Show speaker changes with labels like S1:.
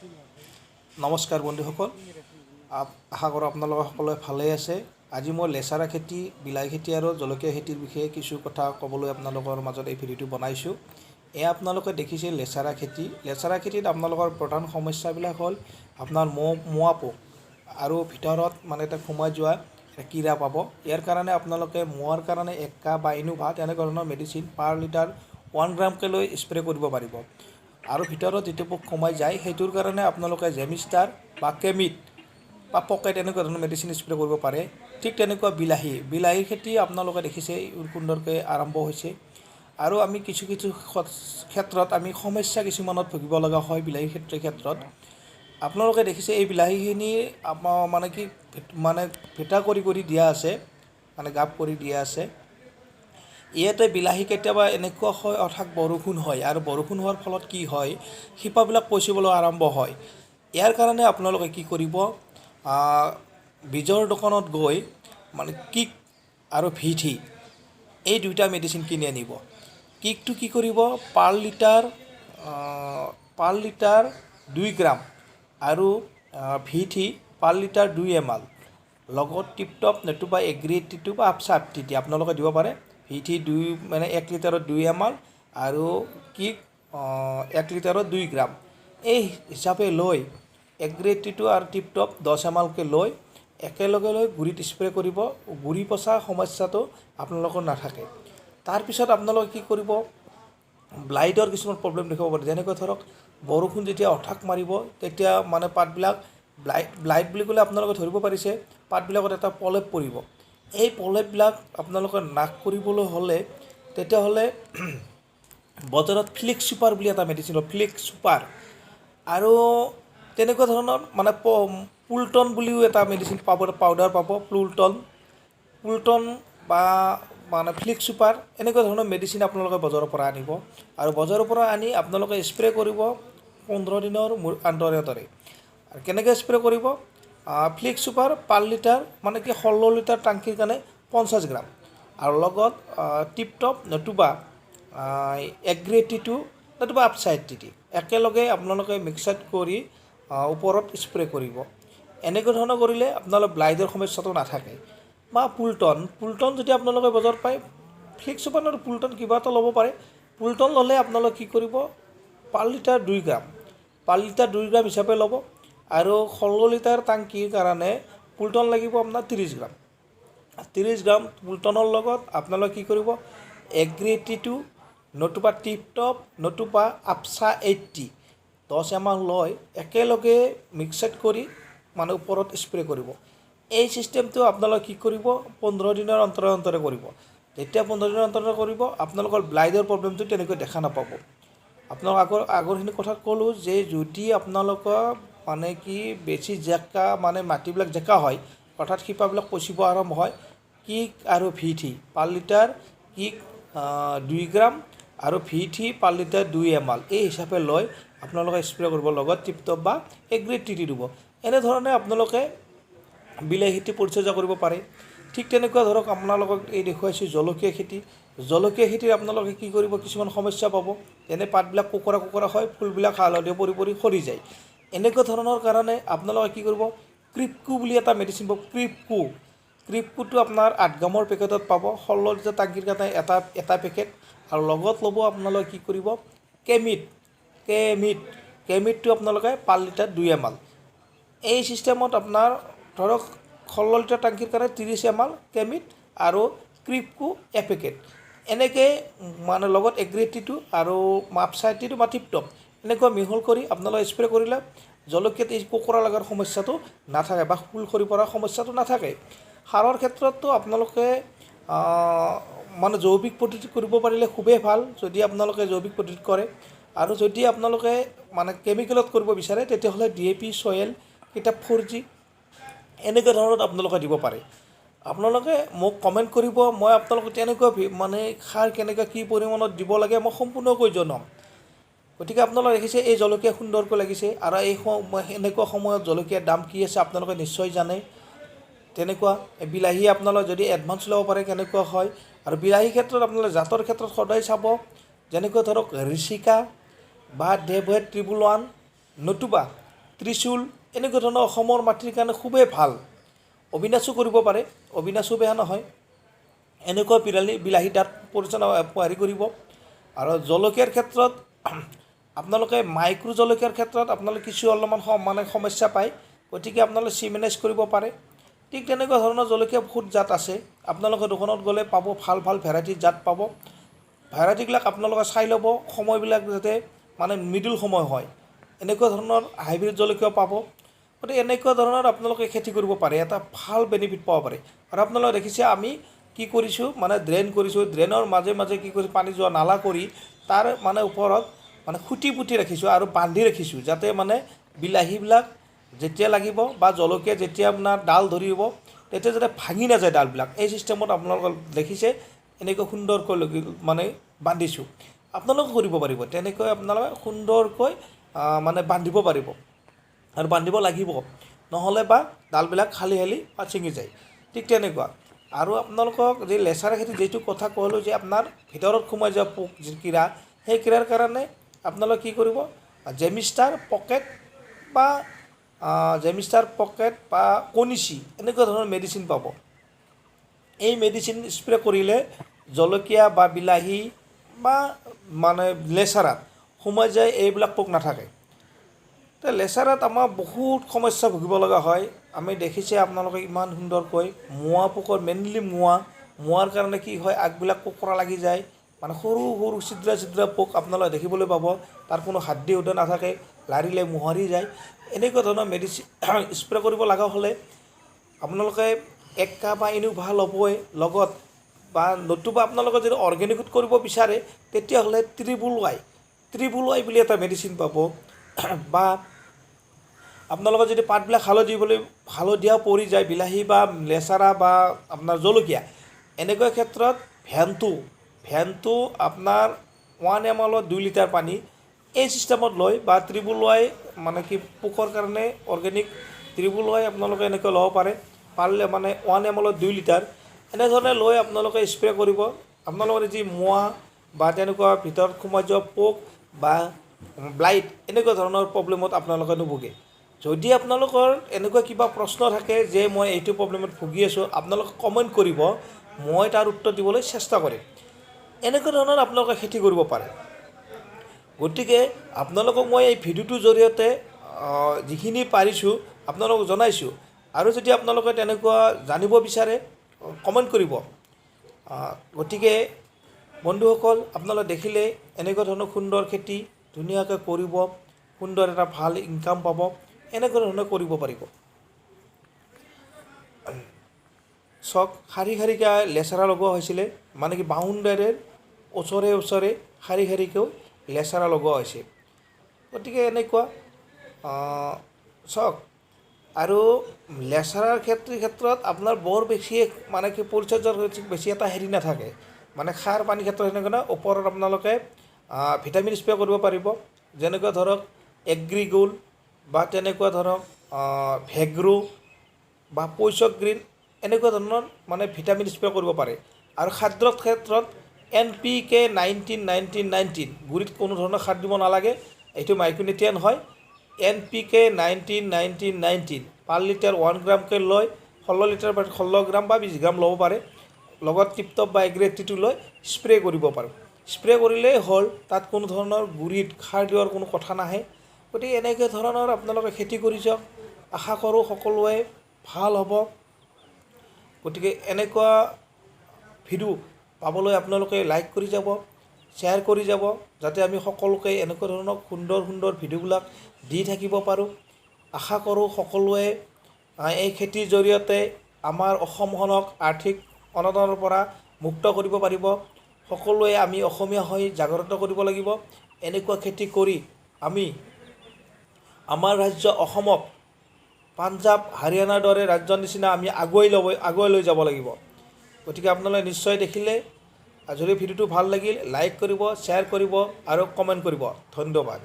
S1: নমস্কাৰ বন্ধুসকল, আশা কৰোঁ আপোনালোকে সকলোৱে ভালেই আছে। আজি মই লেচাৰা খেতি, বিলাহী খেতি আৰু জলকীয়া খেতিৰ বিষয়ে কিছু কথা ক'বলৈ আপোনালোকৰ মাজত এই ভিডিঅ'টো বনাইছোঁ। এয়া আপোনালোকে দেখিছে লেচাৰা খেতি। লেচাৰা খেতিত আপোনালোকৰ প্ৰধান সমস্যাবিলাক হ'ল আপোনাৰ মোৱা পোক আৰু ভিতৰত মানে এটা সোমাই যোৱা কীৰা পাব। ইয়াৰ কাৰণে আপোনালোকে মোৱাৰ কাৰণে এক্কা বা ইনোভা তেনেকুৱা ধৰণৰ মেডিচিন পাৰ লিটাৰ 1 গ্ৰামকৈ লৈ স্প্ৰে' কৰিব পাৰিব। আৰু ভিতৰত যিটো পোক সোমাই যায়, সেইটোৰ কাৰণে আপোনালোকে জেমিষ্টাৰ বা কেমিট বা পকেট এনেকুৱা ধৰণৰ মেডিচিন স্প্ৰে' কৰিব পাৰে। ঠিক তেনেকুৱা বিলাহী। বিলাহীৰ খেতি আপোনালোকে দেখিছে, সুন্দৰকৈ আৰম্ভ হৈছে। আৰু আমি কিছু কিছু ক্ষেত্ৰত আমি সমস্যা কিছুমানত ভুগিব লগা হয় বিলাহী খেতিৰ ক্ষেত্ৰত। আপোনালোকে দেখিছে, এই বিলাহীখিনি আপোনাৰ মানে কি মানে ভেটা কৰি কৰি দিয়া আছে, মানে গাপ কৰি দিয়া আছে। ইয়াতে বিলাহী কেতিয়াবা এনেকুৱা হয়, অৰ্থাৎ বৰষুণ হয় আৰু বৰষুণ হোৱাৰ ফলত কি হয়, শিপাবিলাক পচিবলৈ আৰম্ভ হয়। ইয়াৰ কাৰণে আপোনালোকে কি কৰিব? বীজৰ দোকানত গৈ মানে কিক আৰু ভিথি এই দুইটা মেডিচিন কিনি আনিব। কিকটো কি কৰিব? পাৰ লিটাৰ 2 গ্ৰাম আৰু ভিথি পাৰ লিটাৰ 2 এম এল, লগত টিপটপ নতুবা এগ্ৰি 82 বা আফচা 80 আপোনালোকে দিব পাৰে। ভিথি দুই মানে 1 লিটাৰত 2 এম এল আৰু কিক 1 লিটাৰত 2 গ্ৰাম, এই হিচাপে লৈ এগ্ৰি 82 আৰু টিপটপ 10 এম এলকৈ লৈ একেলগে লৈ গুৰিত স্প্ৰে' কৰিব। গুৰি পচা সমস্যাটো আপোনালোকৰ নাথাকে। তাৰপিছত আপোনালোকে কি কৰিব? ব্লাইটৰ কিছুমান প্ৰব্লেম দেখিব পাৰে। যেনেকৈ ধৰক, বৰষুণ যেতিয়া হঠাৎ মাৰিব, তেতিয়া মানে পাতবিলাক ব্লাইট, ব্লাইট বুলি ক'লে আপোনালোকে ধৰিব পাৰিছে, পাতবিলাকত এটা প্ৰলেপ পৰিব। এই প্ৰলেপবিলাক আপোনালোকে নাশ কৰিবলৈ হ'লে তেতিয়াহ'লে বজাৰত ফ্লিক্স ছুপাৰ বুলি এটা মেডিচিন, ফ্লিক্স ছুপাৰ আৰু তেনেকুৱা ধৰণৰ মানে পুলটন বুলিও এটা মেডিচিন পাব, পাউডাৰ পাব। পুলটন বা মানে ফ্লিক্স ছুপাৰ এনেকুৱা ধৰণৰ মেডিচিন আপোনালোকে বজাৰৰ পৰা আনিব আৰু বজাৰৰ পৰা আনি আপোনালোকে স্প্ৰে' কৰিব 15 দিনৰ অন্তৰে অন্তৰে। আৰু কেনেকৈ স্প্ৰে' কৰিব? ফ্লিক্স ছুপাৰ পাৰ লিটাৰ মানে কি 16 লিটাৰ টাংকিৰ কাৰণে 50 গ্ৰাম আৰু লগত টিপটপ নতুবা এগ্ৰি 82 নতুবা আফচা 80 একেলগে আপোনালোকে মিক্সাৰ কৰি ওপৰত স্প্ৰে' কৰিব। এনেকুৱা ধৰণৰ কৰিলে আপোনালোক ব্লাইটৰ সমস্যাটো নাথাকে। বা পুলটন, পুলটন যদি আপোনালোকে বজাৰত পায়, ফ্লিক্স ছুপাৰ আৰু পুলটন কিবা এটা ল'ব পাৰে। পুলটন ল'লে আপোনালোকে কি কৰিব? পাৰ লিটাৰ 2 গ্ৰাম, পাৰ লিটাৰ 2 গ্ৰাম হিচাপে ল'ব আৰু 16 লিটাৰ টাংকিৰ কাৰণে পুলটন লাগিব আপোনাৰ 30 গ্ৰাম। 30 গ্ৰাম পুলটনৰ লগত আপোনালোকে কি কৰিব? এগ্ৰি 82 নতুবা টিপটপ নতুবা আফচা 80 10 এম এল লৈ একেলগে মিক্সাৰ কৰি মানে ওপৰত স্প্ৰে' কৰিব। এই চিষ্টেমটো আপোনালোকে কি কৰিব? 15 দিনৰ অন্তৰে অন্তৰে কৰিব। যেতিয়া 15 দিনৰ অন্তৰে কৰিব, আপোনালোকৰ ব্লাইটৰ প্ৰব্লেমটো তেনেকৈ দেখা নাপাব। আপোনালোক আগৰখিনি কথা ক'লোঁ যে যদি আপোনালোকৰ মানে কি বেছি জেকা, মানে মাটিবিলাক জেকা হয়, অৰ্থাৎ শিপাবিলাক পচিব আৰম্ভ হয়, কিক আৰু ভিথি পাৰ লিটাৰ কিক 2 গ্ৰাম আৰু ভিথি পাৰ লিটাৰ 2 এম এল, এই হিচাপে লৈ আপোনালোকে স্প্ৰে' কৰিব, লগত টিপটপ বা এগ্ৰি 80 দিব। এনেধৰণে আপোনালোকে বিলাহী খেতি পৰিচৰ্যা কৰিব পাৰে। ঠিক তেনেকুৱা ধৰক, আপোনালোকক এই দেখুৱাইছোঁ জলকীয়া খেতি। জলকীয়া খেতিৰ আপোনালোকে কি কৰিব? কিছুমান সমস্যা পাব, যেনে পাতবিলাক কোকোৰা কোকোৰা হয়, ফুলবিলাক হালধীয়া পৰি পৰি সৰি যায়। এনেকুৱা ধৰণৰ কাৰণে আপোনালোকে কি কৰিব? ক্ৰিপকু বুলি এটা মেডিচিন পাব, ক্ৰিপকু। ক্ৰিপকুটো আপোনাৰ 8 গ্ৰামৰ পেকেটত পাব, 16 লিটাৰ টাংকিৰ কাৰণে এটা এটা পেকেট। আৰু লগত ল'ব আপোনালোকে কি কৰিব? কেমিট, কেমিট, কেমিটটো আপোনালোকে পাৰ লিটাৰ 2 এম এল, এই চিষ্টেমত আপোনাৰ ধৰক 16 লিটাৰ টাংকিৰ কাৰণে 30 এম এল কেমিট আৰু ক্ৰিপকু এপেকেট, এনেকৈ মানে লগত এগ্ৰি 82 আৰু আফচা 82 বা টিপটপ এনেকুৱা মিহল কৰি আপোনালোকে স্প্ৰে' কৰিলে জলকীয়াত এই কোকোৰা লগাৰ সমস্যাটো নাথাকে বা ফুল সৰি পৰাৰ সমস্যাটো নাথাকে। সাৰৰ ক্ষেত্ৰততো আপোনালোকে মানে জৈৱিক পদ্ধতিত কৰিব পাৰিলে খুবেই ভাল, যদি আপোনালোকে জৈৱিক পদ্ধতিত কৰে। আৰু যদি আপোনালোকে মানে কেমিকেলত কৰিব বিচাৰে, তেতিয়াহ'লে ডিএপি, চয়েল, কিতাব 4G এনেকুৱা ধৰণত আপোনালোকে দিব পাৰে। আপোনালোকে মোক কমেণ্ট কৰিব, মই আপোনালোকক তেনেকুৱা মানে সাৰ কেনেকৈ কি পৰিমাণত দিব লাগে মই সম্পূৰ্ণকৈ জনাম। গতিকে আপোনালোকে দেখিছে, এই জলকীয়া সুন্দৰকৈ লাগিছে। আৰু এই এনেকুৱা সময়ত জলকীয়াৰ দাম কি আছে আপোনালোকে নিশ্চয় জানে। তেনেকুৱা বিলাহী আপোনালোকে যদি এডভান্স ল'ব পাৰে কেনেকুৱা হয়। আৰু বিলাহীৰ ক্ষেত্ৰত আপোনালোকে জাতৰ ক্ষেত্ৰত সদায় চাব, যেনেকুৱা ধৰক ঋষিকা বা ডেভেট 111 নতুবা ত্ৰিশূল এনেকুৱা ধৰণৰ অসমৰ মাটিৰ কাৰণে খুবেই ভাল। অবিনাশো কৰিব পাৰে, অবিনাশো বেয়া নহয়। এনেকুৱা বিলাহী তাত পৰিচালনা হেৰি কৰিব। আৰু জলকীয়াৰ ক্ষেত্ৰত আপোনালোকে মাইক্ৰ' জলকীয়াৰ ক্ষেত্ৰত আপোনালোকে কিছু অলপমান মানে সমস্যা পায়, গতিকে আপোনালোকে চিমেনাইজ কৰিব পাৰে। ঠিক তেনেকুৱা ধৰণৰ জলকীয়া বহুত জাত আছে, আপোনালোকে দোকানত গ'লে পাব, ভাল ভাল ভেৰাইটিৰ জাত পাব। ভেৰাইটিবিলাক আপোনালোকে চাই ল'ব, সময়বিলাক যাতে মানে মিডিল সময় হয়, এনেকুৱা ধৰণৰ হাইব্ৰীড জলকীয়াও পাব। গতিকে এনেকুৱা ধৰণৰ আপোনালোকে খেতি কৰিব পাৰে, এটা ভাল বেনিফিট পাব পাৰে। আৰু আপোনালোকে দেখিছে আমি কি কৰিছোঁ, মানে ড্ৰেইন কৰিছোঁ, ড্ৰেইনৰ মাজে মাজে কি কৰিছোঁ, পানী যোৱা নালা কৰি তাৰ মানে ওপৰত মানে খুটি পুতি ৰাখিছোঁ আৰু বান্ধি ৰাখিছোঁ, যাতে মানে বিলাহীবিলাক যেতিয়া লাগিব বা জলকীয়া যেতিয়া আপোনাৰ ডাল ধৰিব তেতিয়া যাতে ভাঙি নাযায় ডালবিলাক। এই চিষ্টেমত আপোনালোকে দেখিছে এনেকৈ সুন্দৰকৈ লগি মানে বান্ধিছোঁ। আপোনালোকেও কৰিব পাৰিব তেনেকৈ, আপোনালোকে সুন্দৰকৈ মানে বান্ধিব পাৰিব আৰু বান্ধিব লাগিব, নহ'লে বা ডালবিলাক খালি খালি বা ছিঙি যায়। ঠিক তেনেকুৱা। আৰু আপোনালোকক যি লেচাৰা খেতি যিটো কথা ক'লোঁ যে আপোনাৰ ভিতৰত সোমাই যোৱা পোক যি কীৰা, সেই কীৰাৰ কাৰণে আপোনালোকে কি কৰিব, জেমিষ্টাৰ পকেট বা জেমিষ্টাৰ পকেট বা কনিচি এনেকুৱা ধৰণৰ মেডিচিন পাব। এই মেডিচিন স্প্ৰে কৰিলে জলকীয়া বা বিলাহী বা মানে লেচাৰাত সোমাই যায় এইবিলাক পোক নাথাকে। তে লেচাৰাত আমাৰ বহুত সমস্যা ভুগিব লগা হয়। আমি দেখিছে আপোনালোকে ইমান সুন্দৰকৈ মোৱা পোকৰ, মেইনলি মোৱাৰ কাৰণে কি হয়, আগবিলাক কোকোৰা লাগি যায়, মানে সৰু সৰু ছিদ্ৰা ছিদ্ৰা পোক আপোনালোকে দেখিবলৈ পাব, তাৰ কোনো হাড্ডি হুড্ডি নাথাকে, লাৰিলে মোহাৰি যায়। এনেকুৱা ধৰণৰ মেডিচিন স্প্ৰে কৰিব লগা হ'লে আপোনালোকে এক্কা বা ইনোভা ল'বই লগত, বা নতুবা আপোনালোকে যদি অৰ্গেনিকত কৰিব বিচাৰে তেতিয়াহ'লে ট্ৰিবুল ৱাই বুলি এটা মেডিচিন পাব। বা আপোনালোকৰ যদি পাতবিলাক হালধীয়া পৰি যায় বিলাহী বা লেচাৰা বা আপোনাৰ জলকীয়া, এনেকুৱা ক্ষেত্ৰত ভেনটো আপোনাৰ 1 এম এলত 2 লিটাৰ পানী এই চিষ্টেমত লৈ বা ট্ৰিবুল ৱাই মানে কি পোকৰ কাৰণে অৰ্গেনিক ট্ৰিবুল ৱাই আপোনালোকে এনেকৈ ল'ব পাৰে, পাৰিলে মানে 1 এম এলত 2 লিটাৰ এনেধৰণে লৈ আপোনালোকে স্প্ৰে কৰিব। আপোনালোকৰ যি মোৱা বা তেনেকুৱা ভিতৰত সোমাই যোৱা পোক বা ব্লাইট এনেকুৱা ধৰণৰ প্ৰব্লেমত আপোনালোকে নুভুগে। যদি আপোনালোকৰ এনেকুৱা কিবা প্ৰশ্ন থাকে যে মই এইটো প্ৰব্লেমত ভুগি আছোঁ, আপোনালোকে কমেণ্ট কৰিব, মই তাৰ উত্তৰ দিবলৈ চেষ্টা কৰিম। এনেকুৱা ধৰণৰ আপোনালোকে খেতি কৰিব পাৰে। গতিকে আপোনালোকক মই এই ভিডিঅ'টোৰ জৰিয়তে যিখিনি পাৰিছোঁ আপোনালোকক জনাইছোঁ। আৰু যদি আপোনালোকে তেনেকুৱা জানিব বিচাৰে কমেণ্ট কৰিব। গতিকে বন্ধুসকল, আপোনালোকে দেখিলে এনেকুৱা ধৰণৰ সুন্দৰ খেতি ধুনীয়াকৈ কৰিব, সুন্দৰ এটা ভাল ইনকাম পাব, এনেকুৱা ধৰণে কৰিব পাৰিব। চাওক, শাৰী শাৰীকৈ লেচাৰা লগোৱা হৈছিলে, মানে কি বাউণ্ডাৰীৰ ওচৰে ওচৰে শাৰী শাৰীকৈ লেচাৰা লগোৱা হৈছে। গতিকে এনেকুৱা চাওক। আৰু লেচাৰাৰ ক্ষেত্ৰত আপোনাৰ বৰ বেছি মানে কি পৰিচৰ্যাৰ বেছি এটা হেৰি নাথাকে, মানে সাৰ পানীৰ ক্ষেত্ৰত সেনেকুৱা নহয়। ওপৰত আপোনালোকে ভিটামিন স্প্ৰে কৰিব পাৰিব, যেনেকুৱা ধৰক এগ্ৰিগোল্ড বা তেনেকুৱা ধৰক ভেগ্ৰ' বা পৈচক গ্ৰীণ, এনেকুৱা ধৰণৰ মানে ভিটামিন স্প্ৰে কৰিব পাৰে। আৰু খাদ্যৰ ক্ষেত্ৰত এন পি কে 19 19 19, গুৰিত কোনো ধৰণৰ সাৰ দিব নালাগে, এইটো মাইক্ৰ'নিউট্ৰিয়েণ্ট হয়। N P K 19 19 19 per litre 1 গ্ৰামকৈ লৈ 16 লিটাৰ বা 16 গ্ৰাম বা 20 গ্ৰাম ল'ব পাৰে, লগত টিপটপ বা এগ্ৰেটিটো লৈ স্প্ৰে কৰিব পাৰে। স্প্ৰে কৰিলেই হ'ল, তাত কোনো ধৰণৰ গুৰিত সাৰ দিয়াৰ কোনো কথা নাহে। গতিকে এনেকুৱা ধৰণৰ আপোনালোকে খেতি কৰি যাওক, আশা কৰোঁ সকলোৱে ভাল হ'ব। গতিকে এনেকুৱা ভিডিঅ' পাবলৈ আপোনালোকে লাইক কৰি যাব, শ্বেয়াৰ কৰি যাব, যাতে আমি সকলোকে এনেকুৱা ধৰণৰ সুন্দৰ সুন্দৰ ভিডিঅ'বিলাক দি থাকিব পাৰোঁ। আশা কৰোঁ সকলোৱে এই খেতিৰ জৰিয়তে আমাৰ অসমখনক আৰ্থিক অনটনৰ পৰা মুক্ত কৰিব পাৰিব। সকলোৱে আমি অসমীয়া হৈ জাগ্ৰত কৰিব লাগিব। এনেকুৱা খেতি কৰি আমি আমাৰ ৰাজ্য অসমক পাঞ্জাৱ, হাৰিয়ানাৰ দৰে ৰাজ্যৰ নিচিনা আমি আগুৱাই লৈ যাব লাগিব। গতিকে আপোনালোকে নিশ্চয় দেখিলে, আৰু যদি ভিডিঅ'টো ভাল লাগিল লাইক কৰিব, শ্বেয়াৰ কৰিব আৰু কমেণ্ট কৰিব। ধন্যবাদ।